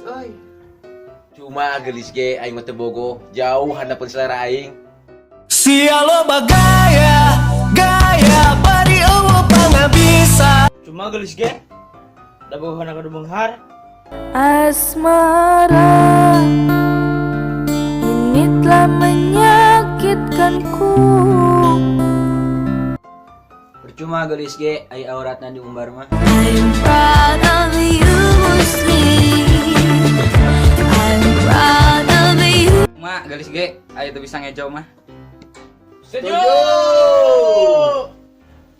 geulis euy. Cuma geulis ge aing mah teu bogoh, jauh handapeun selera aing. Sia loba gaya, gaya bari eueuh pangabisa. Cuma geulis ge da bogohna kudu beunghar. Asmara ini telah menyakitkanku. Percuma geulis ge ai auratna diumbar mah. I'm proud of you, Muslim. I'm proud of you. Ma geulis ge aya teu bisa ngejo mah. Setuju.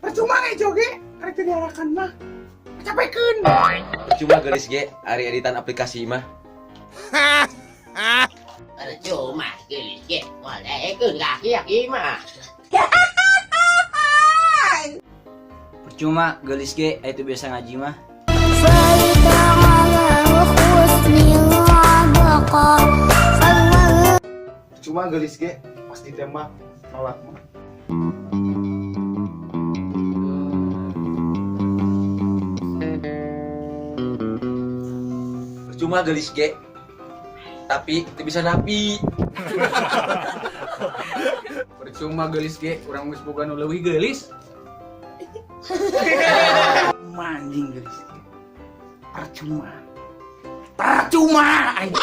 Percuma ngejo ge ari teu diarakan mah. Capekeun. Percuma geulis ge ari editan aplikasi mah. Percuma geulis ge moal daekeun ka aki-aki mah. Percuma geulis ge ai teu biasa ngaji mah. Percuma geulis ge pas ditembak nolak mah. Percuma geulis ge tapi teu bisa napi. Percuma geulis ge urang geus boga nu leuwih geulis. Anjing geulis ge. Percuma. Percuma aing.